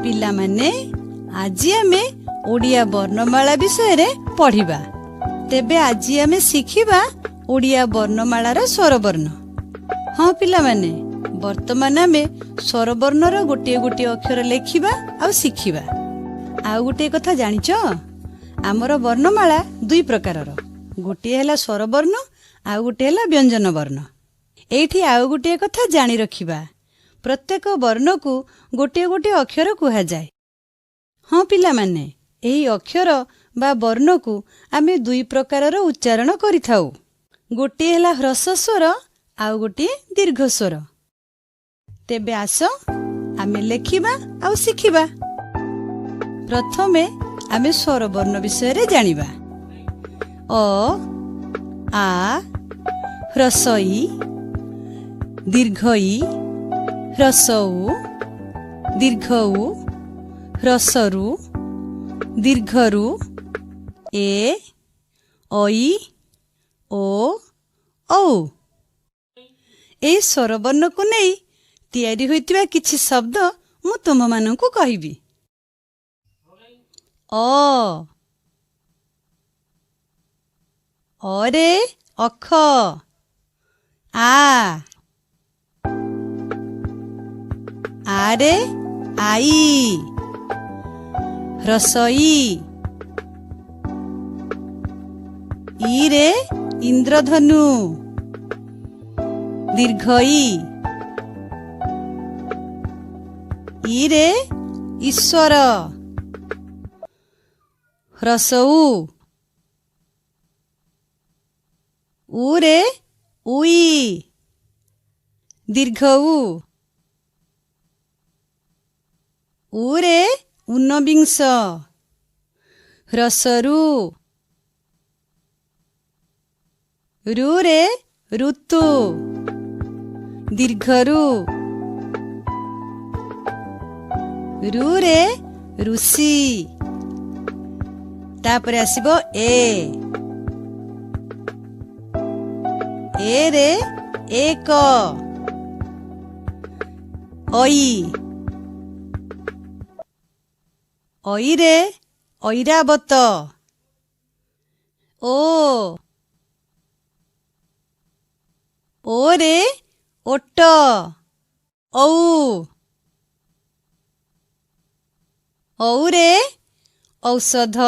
ପିଲାମାନେ, ଆଜି ଆମେ ଓଡ଼ିଆ ବର୍ଣ୍ଣମାଳା ବିଷୟରେ ପଢ଼ିବା। ତେବେ ଆଜି ଆମେ ଶିଖିବା ଓଡ଼ିଆ ବର୍ଣ୍ଣମାଳାର ସ୍ୱରବର୍ଣ୍ଣ। ହଁ ପିଲାମାନେ, ବର୍ତ୍ତମାନ ଆମେ ସ୍ୱରବର୍ଣ୍ଣର ଗୋଟିଏ ଗୋଟିଏ ଅକ୍ଷର ଲେଖିବା ଆଉ ଶିଖିବା। ଆଉ ଗୋଟିଏ କଥା ଜାଣିଛ? ଆମର ବର୍ଣ୍ଣମାଳା ଦୁଇ ପ୍ରକାରର। ଗୋଟିଏ ହେଲା ସ୍ୱରବର୍ଣ୍ଣ, ଆଉ ଗୋଟିଏ ହେଲା ବ୍ୟଞ୍ଜନ ବର୍ଣ୍ଣ। ଏଇଠି ଆଉ ଗୋଟିଏ କଥା ଜାଣି ରଖିବା, ପ୍ରତ୍ୟେକ ବର୍ଣ୍ଣକୁ ଗୋଟିଏ ଗୋଟିଏ ଅକ୍ଷର କୁହାଯାଏ। ହଁ ପିଲାମାନେ, ଏହି ଅକ୍ଷର ବା ବର୍ଣ୍ଣକୁ ଆମେ ଦୁଇ ପ୍ରକାରର ଉଚ୍ଚାରଣ କରିଥାଉ। ଗୋଟିଏ ହେଲା ହ୍ରସ୍ୱ ସ୍ୱର, ଆଉ ଗୋଟିଏ ଦୀର୍ଘ ସ୍ୱର। ତେବେ ଆସ, ଆମେ ଲେଖିବା ଆଉ ଶିଖିବା। ପ୍ରଥମେ ଆମେ ସ୍ୱରବର୍ଣ୍ଣ ବିଷୟରେ ଜାଣିବା। ଅ, ଆ, ହ୍ରସ୍ୱ ଇ, ଦୀର୍ଘ ଇ, ହ୍ରସ୍ୱ ଉ, ଦୀର୍ଘ ଉ, ହ୍ରସ୍ୱ ରୁ, ଦୀର୍ଘ ଋ, ଏ, ଐ, ଓ, ଔ। ଏହି ସ୍ୱରବର୍ଣ୍ଣକୁ ନେଇ ତିଆରି ହୋଇଥିବା କିଛି ଶବ୍ଦ ମୁଁ ତୁମମାନଙ୍କୁ କହିବି। ଅ, ଅରେ ଅଖ। ଆ, ଆରେ ଆଈ। ହ୍ରସ୍ୱ ଇ, ଈରେ ଇନ୍ଦ୍ରଧନୁ। ଦୀର୍ଘ ଇ, ଈରେ ଈଶ୍ୱର। ହ୍ରସ୍ୱ ଉ, ଉରେ ଉଇ। ଦୀର୍ଘ ଉ, ଉରେ ଊନବିଂଶ। ହ୍ରସ୍ୱ ଋ, ଋରେ ଋତୁ। ଦୀର୍ଘ ଋ, ଋରେ ଋଷି। ତାପରେ ଆସିବ ଏ। ଏରେ ଏକ। ଐ, ଐରେ ଐରାବତ। ଓ, ଓରେ ଓଟ। ଔ, ଔରେ ଔଷଧ।